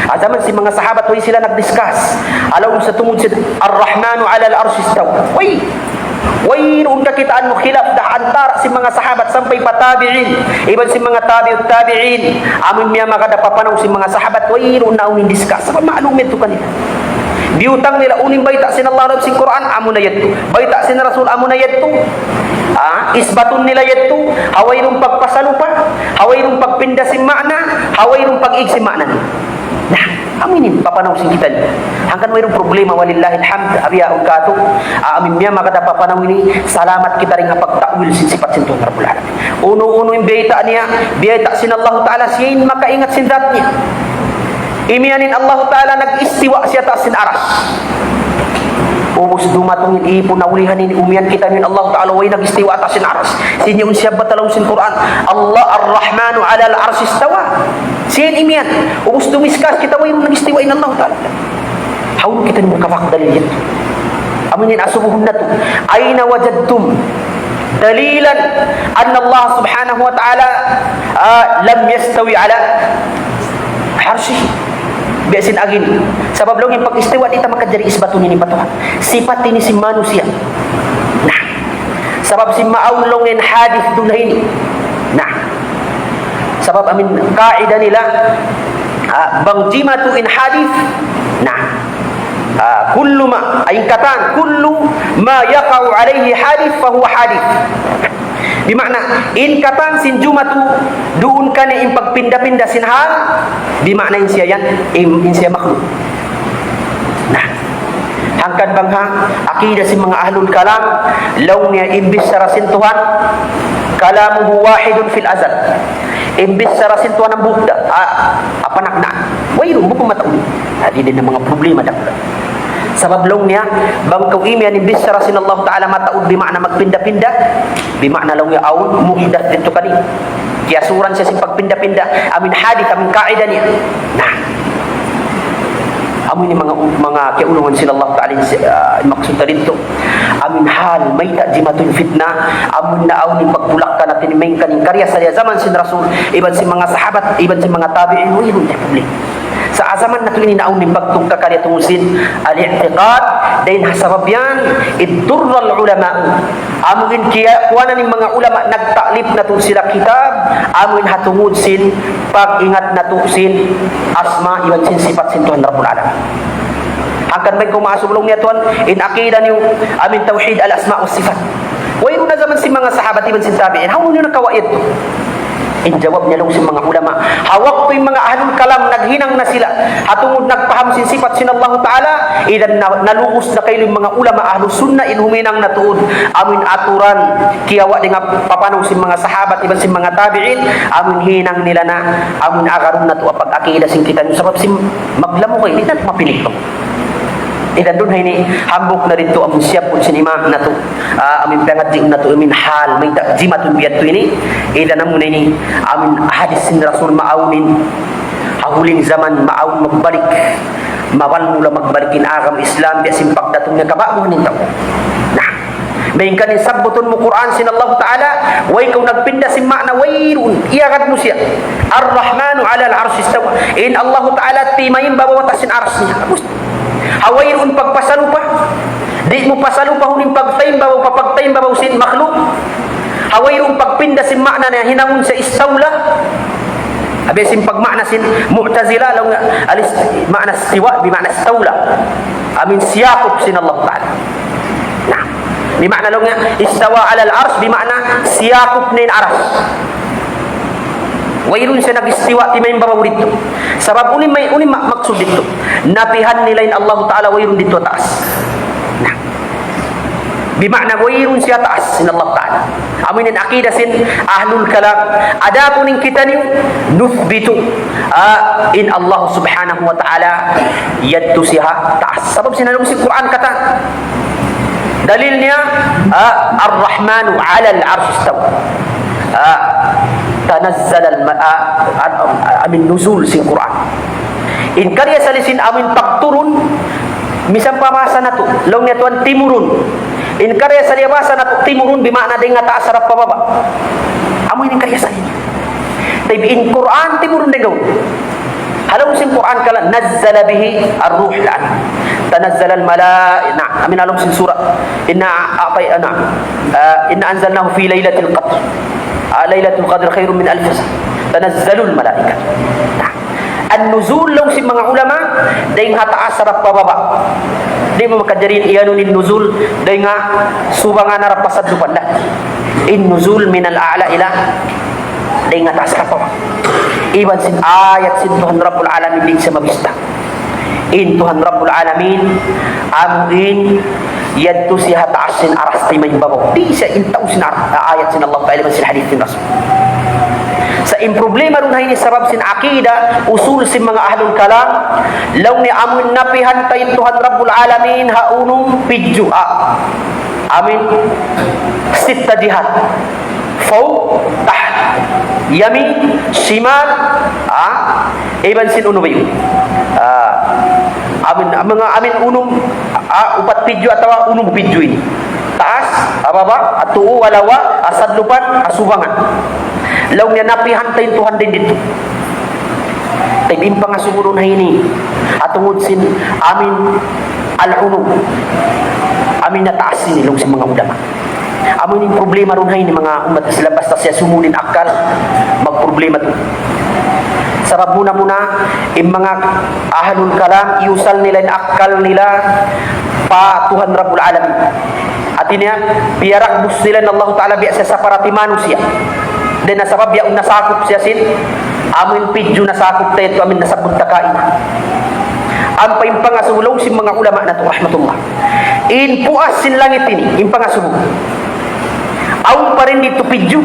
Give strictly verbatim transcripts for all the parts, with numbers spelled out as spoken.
Ha jaman sin manga sahabat, way sila nag-discuss. Awn sa tungud sin Ar-Rahmanu alal arshi istawa. Way. Wayruun kakitaan mu khilaf da antara sin manga sahabat sampay pa tabi'in. Iban sin manga tabi'ut tabi'in. Amun miyamagad ha papanaw sin manga sahabat, wayruun na awn in discuss. Sabab ma'lum yadtu kanila. Biyutang nila unu in bayta' sin Allah ha lawm sin Qur'an, amuna yadtu. Bayta' sin Rasul, amuna yadtu. Ah, isbatun nila yadtu. Ha wayruun pagpasalupa, ha wayruun pagpinda sin ma'na, ha wayruun pag-ig sin ma'na. Na, amu ini papanaw sin kita ini. Hangkan wayruun problema, walillahil hamd, abiya un katu, ah, amu in miyamagad ha papanaw ini, salamat kita dayn ha pagta'wil sin sipat sin Tuhan Rabbul Alamin. Unu-unu in biyayta' niya, biyayta' sin Allah Ta'ala, siya in makaingat sin dhat niya. Imiyan in Allah Ta'ala nag-istiwa siya ha taas sin aras. Ubus dumatung in ipun na ulihan ini, umiyan kita in Allah Ta'ala way nag-istiwa ha taas sin aras. Sin yaun siya ha lawm sin Qur'an, Allah Ar-Rahmanu alal arshi istawa. Siya in imiyan. Ubus dumiskas kita wayruun nag-istiwa in Allah Ta'ala. Hawnu kita ini makapagdalil yan? Amu in asubuhun natu'. أين وجدتم دليلا أن الله سبحانه وتعالى، ah, لم يستوي على عرشه. Biya' sin agi ini. Sabab laung in pag-istiwa di' ta makajari isbatun ini pa Tuhan. Sipat ini sin manusiya'. Na. Sabab sin maawn laung in hadith duun ha ini. Na. Sabab amu in qaida nila, ah, bang jimatu in hadith. Na. Ah, كل ما, in katan, كل ما يقع عليه حادث فهو حادث. Di' ma'na, in katan sin jumatu duun kaniya in pagpinda-pinda sin hal, di' ma'na in siya yan, in, in siya makhluk. Na, hangkan bang ha aqida sin manga ahlul kalam, laung niya in bichara sin Tuhan, كلامه واحد في الأزل. In bichara sin Tuhan hambuuk da, ah, apa nak na? Wayruun, bukun mataud. Na, di' da in manga problema da. Sabab laung niya, bang kaw imiyan in bichara sin Allah Ta'ala mataud, bima'na magpinda-pinda, bima'na laung niya awn muhdath didtu kaniya. Kiyasuran siya sin pagpinda-pinda, amu in hadith, amu in qaida niya. Na. Amu ini manga, manga kiyaulungan sin Allah Ta'ala, ah, maksud ta didtu. Amu in hal, mayta' jimatu in fitna, amu in naawn in pagbulak kanatun, main kan in karya sa ha jaman sin Rasul, iban sin manga sahabat, iban sin manga tabi'in, wayruun problema. Sa' ha jaman natu' ini naawn in pagtungka karya tungud sin al-i'tiqad, dayn ha sabab yan, اضطر العلماء. Amu in kiya-, kuwanan in manga ulama nagta'lif na tuud sila kitab, amu in ha tungud sin pag-ingat natu' sin asma iban sin sipat sin Tuhan Rabbul Alamin. Hangkan bang kaw maasub laung niya Tuhan, in aqida niyu, amu in tawhid al-asma wa sifat. Wayruun ha jaman sin manga sahabat iban sin tabi'in. Hawnu niyu nakawa' yadtu? In jawab niya laung sin manga ulama, ha waktu in manga ahlul kalam naghinang na sila, ha tungud nagpaham sin sipat sin Allahu Ta'ala, idan na, nalugus na kailu in manga ulama ahlus sunnah in huminang na tuud, amu in aturan, kiyawa' dayn ha papanaw sin manga sahabat, iban sin manga tabi'in, amu in hinang nila na, amu in agarun natu' ha pag-aqida sin kitaniyu, sabab sin maglamu kay, di' na mapili' pa. Idan duun ha ini, hambuuk na didtu amu in siyapun sin imam natu', ah, amu in pangadjiun natu', amu in hal, mayta' jimatu biya' ha yadtu ini. Idan amu na ini, amu in hadith sin Rasul maawn in, ha huling jaman maawn magbalik, mabal mula magbalik in agama Islam, biya' sin pagdatung niya kaba'gu ha ini tau. Na, main kan in sabbutun mu Qur'an sin Allah Ta'ala, way kaw nagpinda sin ma'na, wayruun, iyagad mu siya. Ar-Rahmanu alal arshi istawa. In Allah Ta'ala timaimbabaw ha taas sin aras niya. Ha wayruun pagpasalupa. Di' mu pasalupahun in pagtaimbabaw pa pagtaimbabaw sin makhluk. Ha wayruun pagpinda sin ma'na niya hinangun sa istawla. Abi sin pagma'na sin Mu'tazila, laung niya al-ist-, ma'na istiwa, bima'na istawla. Amu in siyakup sin Allah Ta'ala. Na, bima'na laung niya, istawa alal arsh, bima'na siyakup niya in aras. Wayruun siya nag-istiwa, timaimbabaw didtu. Sabab unu in may, unu in ma-, maksud didtu. Napihan nila in Allah Ta'ala wayruun didtu ha taas. Na. Bima'na wayruun siya ha taas sin Allah Ta'ala. Amu ini in aqida sin ahlul kalam. Adapun in kitaniyu, nuthbitu, ah, in Allah Subhanahu wa Ta'ala yadtu siya ha taas. Sabab sin laung sin Qur'an katan. Dalil niya, ah, Ar-Rahmanu alal arsh istawa. Ah, tanazzal al-ma-, ah, ah, ah, amu in nuzul sin Qur'an. In karya sali sin amu in pagturun, misan pa bahasa natu', laung niya tuwan timurun. In karya sali bahasa natu' timurun, bima'na dayn ha taas harap pa baba'. Amu ini in karya sali. Tayyib, in Qur'an timurun dayn ha. Ha lawm sin Qur'an kala, نزل به الروح الأمين. تنزل الملائكة. Na, amin ha lawm sin surah. إنا أعطي-, na, ah, إنا أنزلناه في ليلة القدر. Ah, ليلة القدر خير من ألف شهر. تنزل الملائكة. Na. An-nuzul laung sin manga ulama, dayn ha taas harap pa baba'. Di' mu makajari in iyanun in nuzul, dayn ha subangan harap pa sadlupan da. In nuzul من الأعلى إلى, dayn ha taas harap pa baba'. Iban sin ayat sin Tuhan Rabbul Alamin di' siya mabista. In Tuhan Rabbul Alamin, amu in yadtu siya ha taas sin aras timaimbabaw. Di' siya in tau sin ar-, ayat sin Allah Ta'ala iban sin hadith sin Rasul. Sa' in problema duun ha ini sabab sin akida, usul sin manga ahlul kalam, laung niya amun napihan ta in Tuhan Rabbul Alamin ha unum pidju', ah, amin sitta jihat. Fawq, taht, yamin, shimal, ah, iban sin unu ba yan? Ah, amin, manga amin unum, ah, upat pidju' atawa unum pidju' ini. Taas, ha baba', ha tuu, ha lawa, ha sadlupan, ha subangan. Laung niya napihan ta in Tuhan dayn didtu. Tayyib, in pangasubu duun ha ini, ha tungud sin amin al-ulu. Amin ha taas ini, laung sin manga ulama. Amu ini in problema duun ha ini manga ummat Islam, basta siya sumūd in akkal, magproblema tuud. Sabab muna-muna, in manga ahlul kalam, iyusal nila in akkal nila pa Tuhan Rabbul Alamin. Hāti niya, piyaragbus nila in Allah Ta'ala biya' siya saparati manusiya'. Dayn ha sabab yaun nasakup siya sin, amu in pidju' nasakup ta yadtu amu in nasabbut ta kaina. Ampa in pangasubu laung sin manga ulama natu' rahmatullah. In puas sin langit ini, in pangasubu. Awn pa dayn didtu pidju'.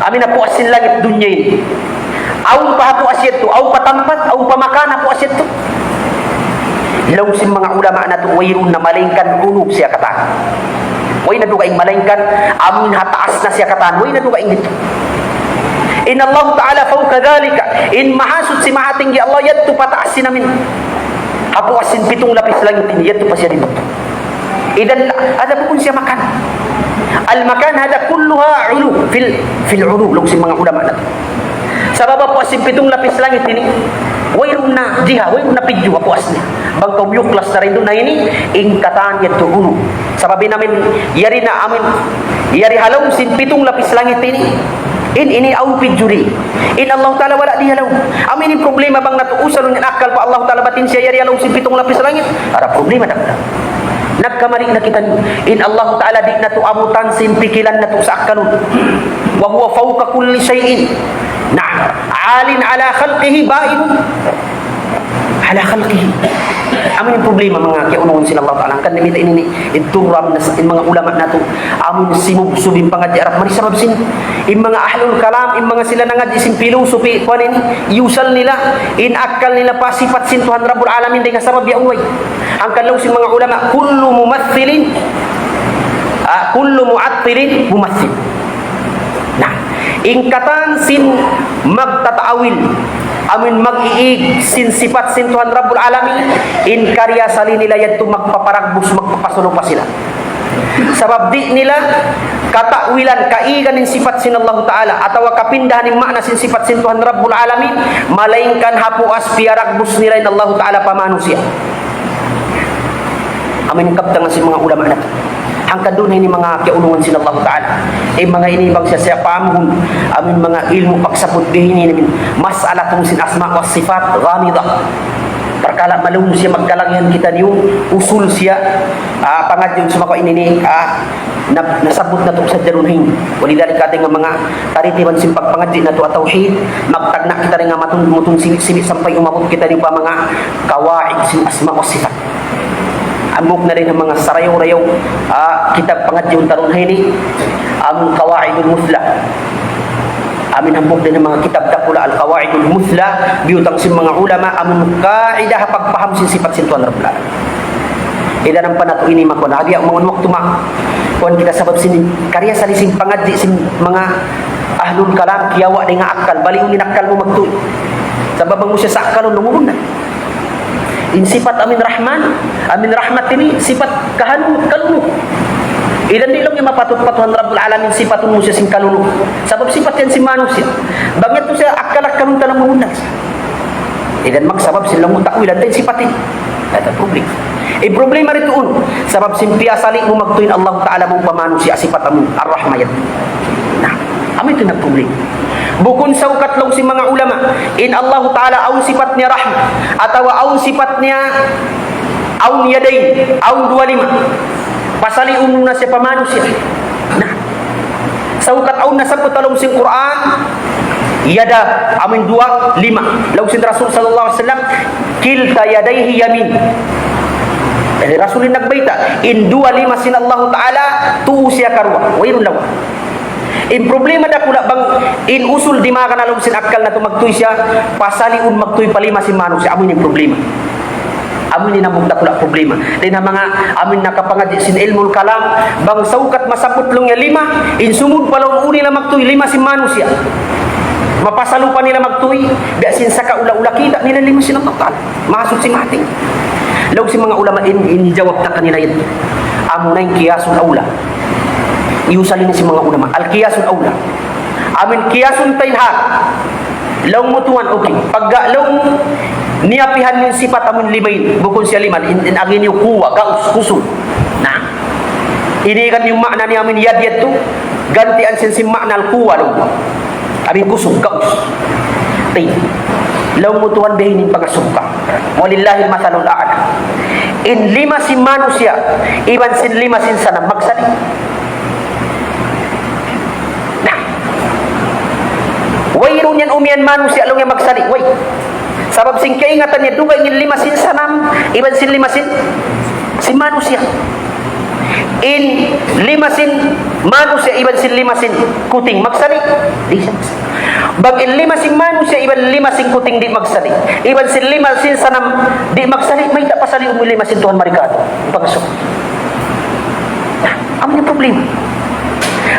Amu in ha puas sin langit dunya ini. Awn pa ha puas yadtu, awn pa tampat, awn pa makan ha puas yadtu. Laung sin manga ulama natu' wayruun na malaingkan ulu siya katan. Way na dugaing malaingkan, amu in ha taas na siya katan. Way na dugaing didtu. In Allah Ta'ala fawqa dhalika. In Mahasuchi Mahatinggi Allah yadtu pa taas sin amu in. Ha puas sin pitung lapis langit ini, yadtu pa siya didtu. Idhan, ada bukun siya makan. Al-makan hadha kulluha ulu, fil, fil ulu, laung sin manga ulama natu'. Sabab ha puas sin pitung lapis langit ini, wayruun na jiha, wayruun na pidju' ha puas niya. Bang kaw miyuklas na dayn duun ha ini, in katan yadtu ulu. Sabab in amu in, yari na amu in, yari ha lawm sin pitung lapis langit ini, in ini awn pidju' di. In Allah Ta'ala wala' di ha lawm. Amu ini problema bang natu' usalun in akkal pa Allah Ta'ala bat in siya yari ha lawm sin pitung lapis langit. Ada problema da. Nagkamari na kita ini. In Allah Ta'ala di' natu' abutan sin pikilan natu' sa akkalun. وهو فوق كل شيء. نعم. عال على خلقه بائن على خلقه. Amu in problema manga kiyaulungan sin Allah Ta'ala. Hangkan na mita ini ni, in turra amu in nas-, in manga ulama natu'. Amu in simubsub in pangadji' Arab. Mari sabab sin, in manga ahlul kalam, in manga sila nangadji' sin philosophy, kuwan ini, iyusal nila, in akkal nila pa sipat sin Tuhan Rabbul Alamin, dayn ha sabab yaun way. Hangkan laung sin manga ulama, كل ممثل, ah, كل معطل ممثل. Na, in katan sin magtata'wil, amu in mag-iig sin sipat sin Tuhan Rabbul Alamin, in kariyasali nila yadtu magpaparagbus, magpapasunu pa sila. Sabab di' nila kata'wilan, kaigan in sipat sin Allah Ta'ala, atawa kapindahan in ma'na sin sipat sin Tuhan Rabbul Alamin, malaingkan ha puas piyaragbus nila in Allah Ta'ala pa manusiya'. Amu in kabtangan sin manga ulama natu'. Hangkan duun ini manga kiyaulungan sin Allah Ta'ala. In manga ini bang siya, siya pahamun, amu in manga ilmu' pagsabbut biha ini, amu in mas'ala tungud sin asma wa sifat ghamida. Parkala' malum siya magkalagihan kitaniyu, usul siya, ah, pangadji' sin manga ini ni, ah, na, nasabbut natu' sadja duun ini. Walidhalika dayn ha manga taritiban sin pagpangadji' natu' ha tawhid, magtagna' kita dayn ha matun, mutun sini'-sini' sampay umabut kitaniyu pa manga qawaid sin asma wa sifat. Hambuuk na dayn ha manga sarayaw-rayaw, ah, kitab pangadjiun ta duun ha ini, amu in Qawaidul Muthla. Amu in hambuuk dayn ha manga kitab dakula' Al-Qawaidul Muthla, biyutang sin manga ulama, amu in qaida ha pagpaham sin sipat sin Tuhan Rabbul Alamin. Idhan ampa natu' ini makuan, ha biya' manga waktu ma-, kuan kita sabab sin kariyasali sin pangadji' sin manga ahlul kalam, kiyawa' dayn ha akkal, baliun in akkal mu magtuy. Sabab bang mu siya sa akkalun, lumubun na. In sipat amu in Rahman, amu in rahmat ini, sipat kahanu-, kalunu. Idan di' laung niya mapatut pa Tuhan Rabbul Alamin sifatun mu siya sin kalulu. Sabab sipat yan sin manusiya'. Bang yadtu siya akkal-akkalun ta laung mu bunnal. Idan magsabab sin laung mu ta'wilan ta in sipat ini. Yadtu problema. In problema didtu unu, sabab sin piyasali' mu magtuy in Allah Ta'ala bang pa manusiya' sipat amun ar-rahma yadtu. Na, amu yadtu in problema. Bukun saukat laung sin manga ulama, in Allah Ta'ala awn sipat niya rahma, atawa awn sipat niya awn yadayn, awn duwa lima. Pasaliun mu na siya pa manusiya'. Na, saukat awn nasabbut ha lawm sin Qur'an, yada, amun duwa, lima. Laung sin Rasul sallallahu alayhi wasallam, "Kilta yadayhi yamin." Jadi Rasul in nagbayta', in duwa lima sin Allah Ta'ala, tuu siya karuwa. Wayruun lawa. In problema dakula' bang in usul di' makakana' ha lawm sin akkal natu' magtuy siya, pasaliun magtuy pa lima sin manusiya'. Amu ini in problema. Amu ini in hambuuk dakula' problema. Dayn ha manga amun nakapangadji' sin ilmul kalam, bang saukat masabbut laung niya lima, in sumud pa laung nila magtuy lima sin manusiya'. Mapasalu pa nila magtuy, biya' sin sakaula-ula kita' nila lima sin Allah Ta'ala. Mahasut sin mahating. Laung sin manga ulama in, in jawab ta kanila yan. Amuna in qiyasul awla. Iyusal ini sin manga ulama. Al-qiyasul awla. Amun qiyasun ta in ha. Laung mu tuwan, okay. Pagga laung mu, niyapihan mu in sipat amun lima ini. Bukun siya lima. In, in agi niyu kuwa, gaus, kusug. Na. Ini kan in ma'na niya amun yad yadtu. Gantian sin sin ma'na al-kuwa laung mu. Amun kusug, gaus. Tayyib. Laung mu tuwan biya' ini in pangasubu ta. Walillahil mathalul a'la. In lima sin manusiya', iban sin lima sin sanam magsali'. Na. Wayruun yan umiyan manusiya' laung niya magsali'. Way. Sabab sin kaingatan niya dugaing in lima sin sanam, iban sin lima sin, sin manusiya'. In lima sin manusiya' iban sin lima sin kuting magsali'. Di' siya magsali'. Bang in lima sin manusiya' iban lima sin kuting di' magsali'. Iban sin lima sin sanam di' magsali', mayta' pasaliun mu in lima sin Tuhan mari katu'. Pangasubu. Na, amu ini in problema.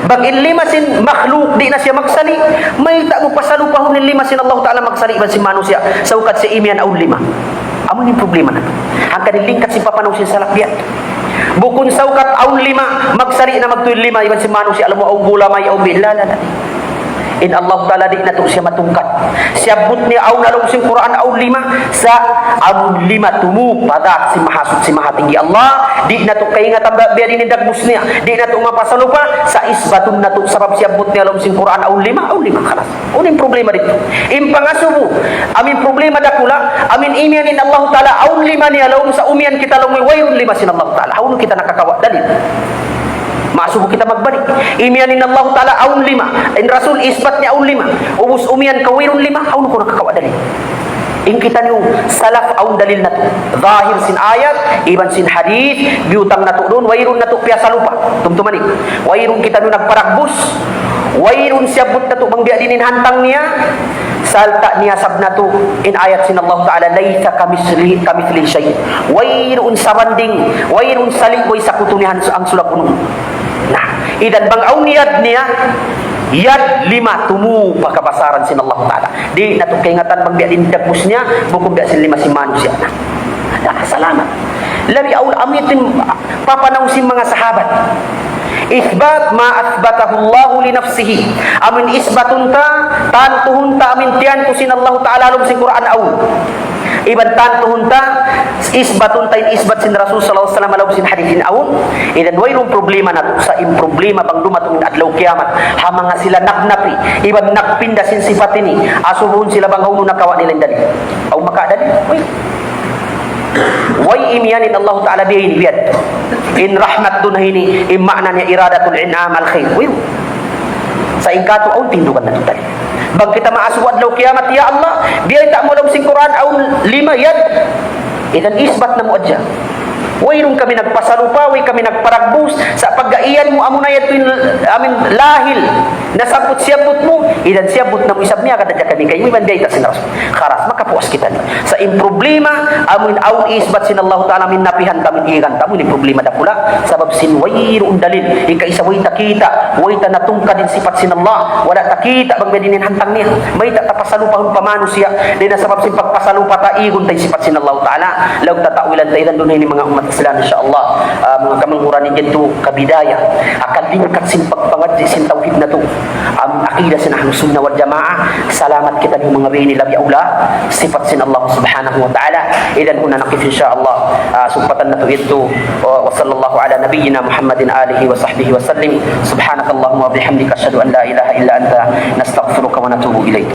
Bang in lima sin makhluk di' na siya magsali', mayta' mu pasalupahun in lima sin Allah Ta'ala magsali' iban sin manusiya'. Saukat siya imiyan awn lima. Amu ini in problema natu'. Hangkan in lingkat sin papanaw sin salaf biya' yadtu. Bukun saukat awn lima, magsali' na magtuy lima, iban sin manusiya', alam mu, awn gulamay, awn bi-, la, la, la. In Allah Ta'ala di' natu' siya matungkat. Siyabbut niya awn ha lawm sin Qur'an awn lima, sa' awn lima tumu' pa dhat sin Mahasuchi Mahatinggi Allah, di' natu' kaingatan ba biya' diin in dagbus niya, di' natu' mapasalupa, sa' isbatun natu' sabab siyabbut niya ha lawm sin Qur'an awn lima, awn lima, khalas. Unu in problema didtu? In pangasubu, amu in problema dakula', amu in imiyan in Allah Ta'ala, awn lima niya laung, sa' umiyan kita laung, wayruun lima sin Allah Ta'ala. Hawnu kita nakakawa' dalil? Maasubu kita magbalik. Imiyan in Allah Ta'ala, awn lima. In Rasul, isbat niya awn lima. Ubus umiyan kaw wayruun lima, hawnu kaw nakakawa' dalil? In kitaniyu, salaf awn dalil natu'. Zahir sin ayat, iban sin hadith, biyutang natu' duun, wayruun natu' piyasalupa. Tumtuma ini. Wayruun kitaniyu nagparagbus, wayruun siyabbut natu' bang biya' diin in hantang niya, sarta' niyasab natu' in ayat sin Allah Ta'ala, ليس كمثله، كمثله شيء. Wayruun sabanding, wayruun sali', way sakutu niya han-, hangsulag unu. Na, idan bang awn yad niya, yad lima tumu' pa kabasaran sin Allah Ta'ala. Di' natu' kaingatan bang biya' diin dagbus niya, bukun biya' sin lima sin manusiya'. Na, ada kasalaman. Labi awla amu yadtu in papanaw sin manga sahabat. إثبات ما أثبته الله لنفسه. Amu in isbatun ta, tantuhun ta, amu in tiyantu sin Allah Ta'ala ha lawm sin Qur'an awn. Iban tantuhun ta, isbatun ta in isbat sin Rasul sallallahu alayhi wasallam ha lawm sin hadith in awn. Idan wayruun problema natu', sa' in problema bang dumatung in adlaw kiyamat, ha manga sila nagnapi, iban nagpinda sin sipat ini, asubuhun sila bang hawnu nakawa' nila in dalil. Awn makawa' dalil? Way. Way imiyan in Allah Ta'ala biya' ini, biya' ini. In rahmat duun ha ini, in ma'na niya iradatul in'am al khair. Way. Sa' in katu' awn tindugan natu' tadi. Bang kita maasubu adlaw kiyamat, "Ya Allah, biyayta' mu ha lawm sin Qur'an awn lima yad." Idan isbat namu' hadja. Wayruun kami nagpasalupa, way kami nagparagbus, sa' pagga iyan mu amuna yadtu in, amu in lahil, nasabbut siyabbut mu, idan siyabbut namu' isab niya, kata' hadja kami kaymu, iban biyayta' sin Rasul. Khalas, makapuas kita ini. Sa' in problema, amu in awn isbat sin Allah Ta'ala, amu in napihan ta, amu in igan ta, amu in problema dakula', sabab sin wayruun dalil, ikaisa way ta kita', way ta natungkad in sipat sin Allah, wala' ta kita' bang biya' diin in hantang niya, mayta' ta pasalupahun pa manusiya', dayn ha sabab sin pagpasalupa ta, igun ta in sipat sin Allah Ta'ala, laung ta ta'wilan ta, idan duun ini manga ummat Islam, insya Allah. Ah, manga kamanghuran, ini yadtu kabidaya', ah, kalingkat sin pagpangadji' sin tawhid natu', amun aqidah sin Ahlus Sunnah wal Jamaah. Salamat kita ini, manga bini, labi awla sipat sin Allah Subhanahu wa Ta'ala. Idan huna nakif, insya Allah, ah, sugpatan natu' yadtu. Wa, wa sallallahu ala nabiyyina Muhammadin alihi wa sahbihi wa sallim. Subhanakallahumma wa bihamdika, ashhadu an la ilaha illa anta, nastaghfiruka wa natubu ilayk.